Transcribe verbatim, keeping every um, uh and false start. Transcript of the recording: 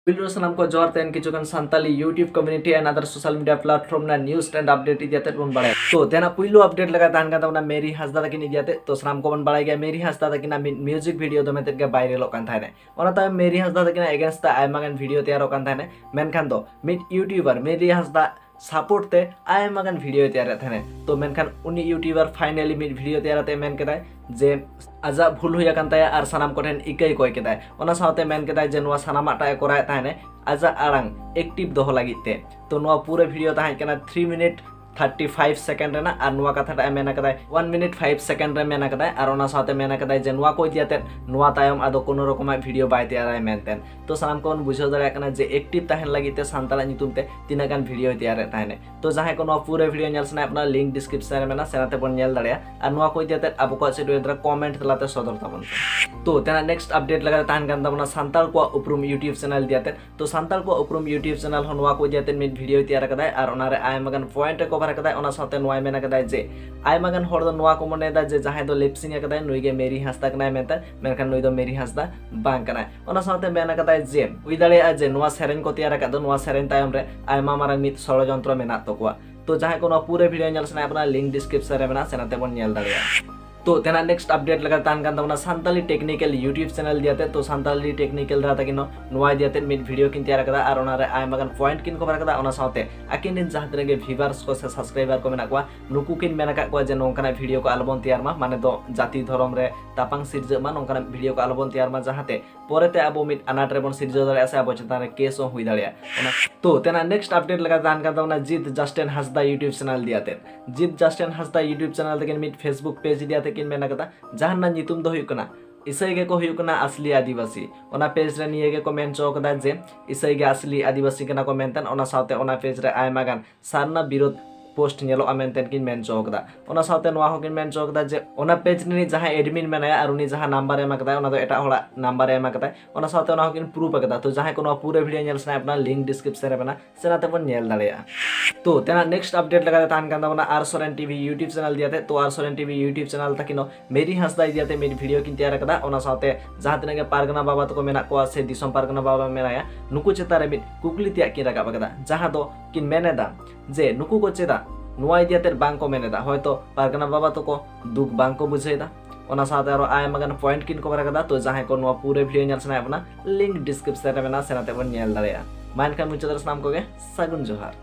ᱯᱩᱭᱞᱩ ᱥᱟᱱᱟᱢ ᱠᱚ ᱡᱚᱦᱟᱨ ᱛᱮᱱ ᱠᱤᱪᱷᱩ ᱜᱟᱱ Santali YouTube community and other social media platform ᱨᱮᱱᱟᱜ news and update ᱤᱫᱤ ᱟᱛᱮᱫ ᱵᱚᱱ ᱵᱟᱲᱟᱭᱟ᱾ ᱛᱚ ᱛᱮᱱᱟᱜ ᱯᱩᱭᱞᱩ update ᱞᱮᱠᱟ ᱛᱟᱦᱮᱱ ᱠᱟᱱ ᱛᱟᱵᱚᱱᱟ ᱢᱮᱨᱤ ᱦᱟᱸᱥᱫᱟ ᱛᱟᱹᱠᱤᱱ ᱤᱫᱤ ᱟᱛᱮᱫ᱾ ᱛᱚ ᱥᱟᱱᱟᱢ ᱠᱚᱵᱚᱱ ᱵᱟᱲᱟᱭ ᱜᱮᱭᱟ ᱢᱮᱨᱤ ᱦᱟᱸᱥᱫᱟ ᱛᱟᱹᱠᱤᱱᱟᱜ ᱢᱤᱫ music video ᱫᱚᱢᱮ ᱛᱮᱫ ᱜᱮ viralᱚᱜ ᱠᱟᱱ ᱛᱟᱦᱮᱱᱟ᱾ ᱚᱱᱟ ᱛᱟᱭᱚᱢ ᱢᱮᱨᱤ ᱦᱟᱸᱥᱫᱟ ᱛᱟᱹᱠᱤᱱᱟᱜ against ᱛᱮ ᱟᱭᱢᱟ ᱜᱟᱱ video ᱛᱮᱭᱟᱨᱚᱜ ᱠᱟᱱ ᱛᱟᱦᱮᱱᱟ, ᱢᱮᱱᱠᱷᱟᱱ ᱫᱚ ᱢᱤᱫ YouTuber ᱢᱮᱨᱤ ᱦᱟᱸᱥᱫᱟ support ᱛᱮ ᱟᱭᱢᱟ ᱜᱟᱱ videoᱭ ᱛᱮᱭᱟᱨᱮᱫ ᱛᱟᱦᱮᱱᱟ᱾ ᱛᱚ ᱢᱮᱱᱠᱷᱟᱱ ᱩᱱᱤ YouTuber finally ᱢᱤᱫ video ᱛᱮᱭᱟᱨ ᱟᱛᱮ ᱢᱮᱱ ᱠᱮᱫᱟᱭ ᱡᱮ ᱟᱡᱟᱜ ᱵᱷᱩᱞ ᱦᱩᱭ ᱟᱠᱟᱱ ᱛᱟᱭᱟ ᱟᱨ ᱥᱟᱱᱟᱢ ᱠᱚᱴᱷᱮᱱ ᱤᱠᱟᱹᱭ ᱠᱚᱭ ᱠᱮᱫᱟᱭ᱾ ᱚᱱᱟ ᱥᱟᱶᱛᱮ ᱢᱮᱱ ᱠᱮᱫᱟᱭ ᱡᱮ ᱱᱚᱣᱟ ᱥᱟᱱᱟᱢᱟᱜ ᱴᱟᱜ ᱮ ᱠᱚᱨᱟᱣᱮᱫ ᱛᱟᱦᱮᱱᱟ ᱟᱡᱟᱜ ᱟᱲᱟᱝ active ᱫᱚᱦᱚ ᱞᱟᱹᱜᱤᱫ ᱛᱮ᱾ ᱛᱚ ᱱᱚᱣᱟ ᱯᱩᱨᱟᱹ video ᱛᱟᱦᱮᱸ ᱠᱟᱱᱟ three minute thirty five second ᱨᱮᱱᱟᱜ, ᱟᱨ ᱱᱚᱣᱟ ᱠᱟᱛᱷᱟ ᱴᱟᱜ ᱮ ᱢᱮᱱ ᱟᱠᱟᱫᱟᱭ one minute five second ᱨᱮ ᱢᱮᱱ ᱟᱠᱟᱫᱟᱭ, ᱟᱨ ᱚᱱᱟ ᱥᱟᱶᱛᱮ ᱢᱮᱱ ᱟᱠᱟᱫᱟᱭ ᱡᱮ ᱱᱚᱣᱟ ᱠᱚ ᱤᱫᱤ ᱟᱛᱮᱫ ᱱᱚᱣᱟ ᱛᱟᱭᱚᱢ ᱟᱫᱚ ᱠᱳᱱᱳ ᱨᱚᱠᱚᱢᱟᱜ video ᱵᱟᱭ ᱛᱮᱭᱟᱨᱟᱭ ᱢᱮᱱᱛᱮ᱾ ᱛᱚ ᱥᱟᱱᱟᱢ ᱠᱚᱵᱚᱱ ᱵᱩᱡᱷᱟᱹᱣ ᱫᱟᱲᱮᱭᱟᱜ ᱠᱟᱱᱟ ᱡᱮ active ᱛᱟᱦᱮᱱ ᱞᱟᱹᱜᱤᱫ ᱛᱮ ᱥᱟᱱᱛᱟᱲᱟᱜ ᱧᱩᱛᱩᱢ ᱛᱮ ᱛᱤᱱᱟᱹᱜ ᱜᱟᱱ videoᱭ ᱛᱮᱭᱟᱨᱮᱫ ᱛᱟᱦᱮᱱᱟ᱾ ᱛᱚ ᱡᱟᱦᱟᱸᱭ ᱠᱚ ᱱᱚᱣᱟ ᱯᱩᱨᱟᱹ video ᱧᱮᱞ ᱥᱟᱱᱟᱭᱮᱫ ᱵᱚᱱᱟ, link description ᱨᱮ ᱢᱮᱱᱟᱜᱼᱟ, ᱥᱮᱱᱟ ᱛᱮᱵᱚᱱ ᱧᱮᱞ ᱫᱟᱲᱮᱭᱟᱜᱼᱟ᱾ ᱟᱨ ᱱᱚᱣᱟ ᱠᱚ ᱤᱫᱤ ᱠᱟᱛᱮ ᱟᱵᱚ ᱠᱚᱣᱟᱜ ᱪᱮᱫ ᱩᱭᱦᱟᱹᱨ ᱛᱮ comment ᱛᱟᱞᱟᱛᱮ ᱥᱚᱫᱚᱨ ᱛᱟᱵᱚᱱ ᱯᱮ᱾ ᱛᱚ ᱛᱮᱱᱟᱜ next update ᱞᱮᱠᱟᱛᱮ ᱛᱟᱦᱮᱱ ᱠᱟᱱ ᱛᱟᱵᱚᱱᱟ ᱥᱟᱱᱛᱟᱲ ᱠᱚᱣᱟᱜ ᱩᱯᱨᱩᱢ YouTube channel ᱤᱫᱤ ᱟᱛᱮ᱾ ᱛᱚ ᱥᱟᱱᱛᱟᱲ ᱠᱚᱣᱟᱜ ᱩᱯᱨᱩᱢ YouTube channel ᱦᱚᱸ ᱱᱚᱣᱟ ᱠᱚ ᱤᱫᱤ ᱟᱛᱮ ᱢᱤᱫ videoᱭ ᱛᱮᱭᱟᱨ ᱟᱠᱟᱫᱟᱭ, ᱟᱨ ᱚᱱᱟᱨᱮ ᱟᱭᱢᱟ ᱜᱟᱱ point ᱮ cover ᱟᱠᱟᱫᱟᱭ᱾ ᱚᱱᱟ ᱥᱟᱶᱛᱮ ᱱᱚᱣᱟᱭ ᱢᱮᱱ ᱟᱠᱟᱫᱟᱭ ᱡᱮ ᱟᱭᱢᱟ ᱜᱟᱱ ᱦᱚᱲ ᱫᱚ ᱱᱚᱣᱟ ᱠᱚ ᱢᱚᱱᱮᱭᱮᱫᱟ ᱡᱮ ᱡᱟᱦᱟᱸᱭ ᱫᱚ lip sync ᱟᱠᱟᱫᱟᱭ ᱱᱩᱭ ᱜᱮ ᱢᱮᱨᱤ ᱦᱟᱸᱥᱫᱟ ᱠᱟᱱᱟᱭ ᱢᱮᱱᱛᱮ, ᱢᱮᱱᱠᱷᱟᱱ ᱱᱩᱭ ᱫᱚ ᱢᱮᱨᱤ ᱦᱟᱸᱥᱫᱟ ᱵᱟᱝ ᱠᱟᱱᱟᱭ᱾ ᱚᱱᱟ ᱥᱟᱶᱛᱮ ᱢᱮᱱ ᱟᱠᱟᱫᱟᱭ ᱡᱮ ᱦᱩᱭ ᱫᱟᱲᱮᱭᱟᱜᱼᱟ ᱡᱮ ᱱᱚᱣᱟ ᱥᱮᱨᱮᱧ ᱠᱚ ᱛᱮᱭᱟᱨ ᱟᱠᱟᱫ ᱫᱚ, ᱱᱚᱣᱟ ᱥᱮᱨᱮᱧ ᱛᱟᱭᱚᱢ ᱨᱮ ᱟᱭᱢᱟ ᱢᱟᱨᱟᱝ ᱢᱤᱫ ᱥᱚᱲᱚᱡᱚᱱᱛᱨᱚ ᱢᱮᱱᱟᱜ ᱛᱟᱠᱚᱣᱟ᱾ ᱛᱚ ᱡᱟᱦᱟᱸᱭ ᱠᱚ ᱱᱚᱣᱟ ᱯᱩᱨᱟᱹ video ᱧᱮᱞ ᱥᱟᱱᱟᱭᱮᱫ ᱵᱚᱱᱟ, link description ᱨᱮ ᱢᱮᱱᱟᱜᱼᱟ, ᱥᱮᱱᱟ ᱛᱮᱵᱚᱱ ᱧᱮᱞ ᱫᱟᱲᱮᱭᱟᱜᱼᱟ᱾ ᱛᱚ ᱛᱮᱱᱟᱜ next update ᱞᱮᱠᱟ ᱛᱟᱦᱮᱱ ᱠᱟᱱ ᱛᱟᱵᱚᱱᱟ ᱥᱟᱱᱛᱟᱞᱤ technical YouTube channel ᱤᱫᱤ ᱟᱛᱮ᱾ ᱛᱚ ᱥᱟᱱᱛᱟᱞᱤ technical ᱫᱟᱨᱟ ᱛᱟᱹᱠᱤᱱ ᱦᱚᱸ ᱱᱚᱣᱟ ᱤᱫᱤ ᱟᱛᱮ ᱢᱤᱫ video ᱠᱤᱱ ᱛᱮᱭᱟᱨ ᱟᱠᱟᱫᱟ, ᱟᱨ ᱚᱱᱟᱨᱮ ᱟᱭᱢᱟ ᱜᱟᱱ point ᱠᱤᱱ cover ᱟᱠᱟᱫᱟ᱾ ᱚᱱᱟ ᱥᱟᱶᱛᱮ ᱟᱹᱠᱤᱱ ᱨᱮᱱ ᱡᱟᱦᱟᱸ ᱛᱤᱱᱟᱹᱜ ᱜᱮ viewers ᱠᱚ ᱥᱮ subscriber ᱠᱚ ᱢᱮᱱᱟᱜ ᱠᱚᱣᱟ, ᱱᱩᱠᱩ ᱠᱤᱱ ᱢᱮᱱ ᱟᱠᱟᱫ ᱠᱚᱣᱟ ᱡᱮ ᱱᱚᱝᱠᱟᱱᱟᱜ video ᱠᱚ ᱟᱞᱚᱵᱚᱱ ᱛᱮᱭᱟᱨ ᱢᱟ, ᱢᱟᱱᱮ ᱫᱚ ᱡᱟᱹᱛᱤ ᱫᱷᱚᱨᱚᱢ ᱨᱮ ᱛᱟᱯᱟᱝ ᱥᱤᱨᱡᱟᱹᱜ ᱢᱟ, ᱱᱚᱝᱠᱟᱱᱟᱜ video ᱠᱚ ᱟᱞᱚᱵᱚᱱ ᱛᱮᱭᱟᱨ ᱢᱟ, ᱡᱟᱦᱟᱸᱛᱮ ᱯᱚᱨᱮᱛᱮ ᱟᱵᱚ ᱢᱤᱫ ᱟᱱᱟᱴ ᱨᱮᱵᱚᱱ ᱥᱤᱨᱡᱟᱹᱣ ᱫᱟᱲᱮᱭᱟᱜᱼᱟ ᱥᱮ ᱟᱵᱚ ᱪᱮᱛᱟᱱ ᱨᱮ case ᱦᱚᱸ ᱦᱩᱭ ᱫᱟᱲᱮᱭᱟᱜᱼᱟ᱾ ᱚᱱᱟ ᱛᱚ ᱛᱮᱱᱟᱜ next update ᱞᱮᱠᱟ ᱛᱟᱦᱮᱱ ᱠᱟᱱ ᱛᱟᱵᱚᱱᱟ ᱡᱤᱛ ᱡᱟᱥᱴᱤᱱ ᱦᱟᱸᱥᱫᱟ YouTube channel ᱤᱫᱤ ᱟᱛᱮ᱾ ᱡᱤᱛ ᱡᱟᱥᱴᱤᱱ ᱦᱟᱸᱥᱫᱟ YouTube channel ᱛᱟᱹᱠᱤᱱ ᱢᱤᱫ Facebook page ᱤᱫᱤ ᱟᱛᱮ ᱠᱤᱱ ᱢᱮᱱ ᱟᱠᱟᱫᱟ, ᱡᱟᱦᱟᱸ ᱨᱮᱱᱟᱜ ᱧᱩᱛᱩᱢ ᱫᱚ ᱦᱩᱭᱩᱜ ᱠᱟᱱᱟ ᱤᱥᱟᱹᱭ ᱜᱮᱠᱚ ᱦᱩᱭᱩᱜ ᱠᱟᱱᱟ ᱟᱥᱞᱤ ᱟᱹᱫᱤᱵᱟᱹᱥᱤ᱾ ᱚᱱᱟ page ᱨᱮ ᱱᱤᱭᱟᱹ ᱜᱮᱠᱚ ᱢᱮᱱ ᱦᱚᱪᱚ ᱠᱟᱫᱟ ᱡᱮ ᱤᱥᱟᱹᱭ ᱜᱮ ᱟᱥᱞᱤ ᱟᱹᱫᱤᱵᱟᱹᱥᱤ ᱠᱟᱱᱟ ᱠᱚ ᱢᱮᱱᱛᱮ᱾ ᱚᱱᱟ ᱥᱟᱶᱛᱮ ᱚᱱᱟ page ᱨᱮ ᱟᱭᱢᱟ ᱜᱟᱱ ᱥᱟᱨᱱᱟ ᱵᱤᱨᱳᱫᱷ post ᱧᱮᱞᱚᱜᱼᱟ ᱢᱮᱱᱛᱮ ᱠᱤᱱ ᱢᱮᱱ ᱦᱚᱪᱚ ᱠᱟᱫᱟ᱾ ᱚᱱᱟ ᱥᱟᱶᱛᱮ ᱱᱚᱣᱟ ᱦᱚᱸᱠᱤᱱ ᱢᱮᱱ ᱦᱚᱪᱚ ᱠᱟᱫᱟ ᱡᱮ ᱚᱱᱟ page ᱨᱤᱱᱤᱡ ᱡᱟᱦᱟᱸᱭ admin ᱢᱮᱱᱟᱭᱟ ᱟᱨ ᱩᱱᱤ ᱡᱟᱦᱟᱸ number ᱮ ᱮᱢ ᱟᱠᱟᱫᱟᱭ, ᱚᱱᱟ ᱫᱚ ᱮᱴᱟᱜ ᱦᱚᱲᱟᱜ number ᱮ ᱮᱢ ᱟᱠᱟᱫᱟᱭ᱾ ᱚᱱᱟ ᱥᱟᱶᱛᱮ ᱚᱱᱟ ᱦᱚᱸᱠᱤᱱ proof ᱟᱠᱟᱫᱟ᱾ ᱛᱚ ᱡᱟᱦᱟᱸᱭ ᱠᱚ ᱱᱚᱣᱟ ᱯᱩᱨᱟᱹ video ᱧᱮᱞ ᱥᱟᱱᱟᱭᱮᱫ ᱵᱚᱱᱟ, link description ᱨᱮ ᱢᱮᱱᱟᱜᱼᱟ, ᱥᱮ ᱱᱟᱛᱮ ᱵᱚᱱ ᱧᱮᱞ ᱫᱟᱲᱮᱭᱟᱜᱼᱟ᱾ ᱛᱚ ᱛᱮᱱᱟᱜ next update ᱞᱮᱠᱟᱛᱮ ᱛᱟᱦᱮᱱ ᱠᱟᱱ ᱛᱟᱵᱚᱱᱟ ᱟᱨ ᱥᱚᱨᱮᱱ TV YouTube channel ᱤᱫᱤᱭᱟᱛᱮ᱾ ᱛᱚ ᱟᱨ ᱥᱚᱨᱮᱱ TV YouTube channel ᱛᱟᱹᱠᱤᱱ ᱦᱚᱸ ᱢᱮᱨᱤ ᱦᱟᱸᱥᱫᱟ ᱤᱫᱤᱭᱟᱛᱮ ᱢᱤᱫ video ᱠᱤᱱ ᱛᱮᱭᱟᱨ ᱟᱠᱟᱫᱟ᱾ ᱚᱱᱟ ᱥᱟᱶᱛᱮ ᱡᱟᱦᱟᱸ ᱛᱤᱱᱟᱹᱜ ᱜᱮ ᱯᱟᱨᱜᱟᱱᱟ ᱵᱟᱵᱟ ᱛᱟᱠᱚ ᱢᱮᱱᱟᱜ ᱠᱚᱣᱟ ᱥᱮ ᱫᱤᱥᱚᱢ ᱯᱟᱨᱜᱟᱱᱟ ᱵᱟᱵᱟ ᱢᱮᱱᱟᱭᱟ, ᱱᱩᱠᱩ ᱪᱮᱛᱟᱱ ᱨᱮ ᱢᱤᱫ ᱠᱩᱠᱞᱤ ᱛᱮᱭᱟᱜ ᱠᱤᱱ ᱨᱟᱠᱟᱵ ᱟᱠᱟᱫᱟ, ᱡᱟᱦᱟᱸ ᱫᱚ ᱠᱤᱱ ᱢᱮᱱ ᱮᱫᱟ ᱡᱮ ᱱᱩᱠᱩ ᱠᱚ ᱪᱮᱫᱟᱜ ᱱᱚᱣᱟ ᱤᱫᱤᱭᱟᱛᱮ ᱵᱟᱝ ᱠᱚ ᱢᱮᱱ ᱮᱫᱟ? ᱦᱚᱭᱛᱚ ᱯᱟᱨᱜᱟᱱᱟ ᱵᱟᱵᱟ ᱛᱟᱠᱚ ᱫᱩᱠ ᱵᱟᱝ ᱠᱚ ᱵᱩᱡᱷᱟᱹᱣ ᱮᱫᱟ᱾ ᱚᱱᱟ ᱥᱟᱶᱛᱮ ᱟᱨᱚ ᱟᱭᱢᱟ ᱜᱟᱱ point ᱠᱤᱱ cover ᱟᱠᱟᱫᱟ᱾ ᱛᱚ ᱡᱟᱦᱟᱸᱭ ᱠᱚ ᱱᱚᱣᱟ ᱯᱩᱨᱟᱹ video ᱧᱮᱞ ᱥᱟᱱᱟᱭᱮᱫ ᱵᱚᱱᱟ, link description ᱨᱮ ᱢᱮᱱᱟᱜᱼᱟ, ᱥᱮ ᱱᱟᱛᱮ ᱵᱚᱱ ᱧᱮᱞ ᱫᱟᱲᱮᱭᱟᱜᱼᱟ᱾ ᱢᱟ ᱮᱱᱠᱷᱟᱱ ᱢᱩᱪᱟᱹᱫ ᱨᱮ ᱥᱟᱱᱟᱢ ᱠᱚᱜᱮ ᱥᱟᱹᱜᱩᱱ ᱡᱚᱦᱟᱨ᱾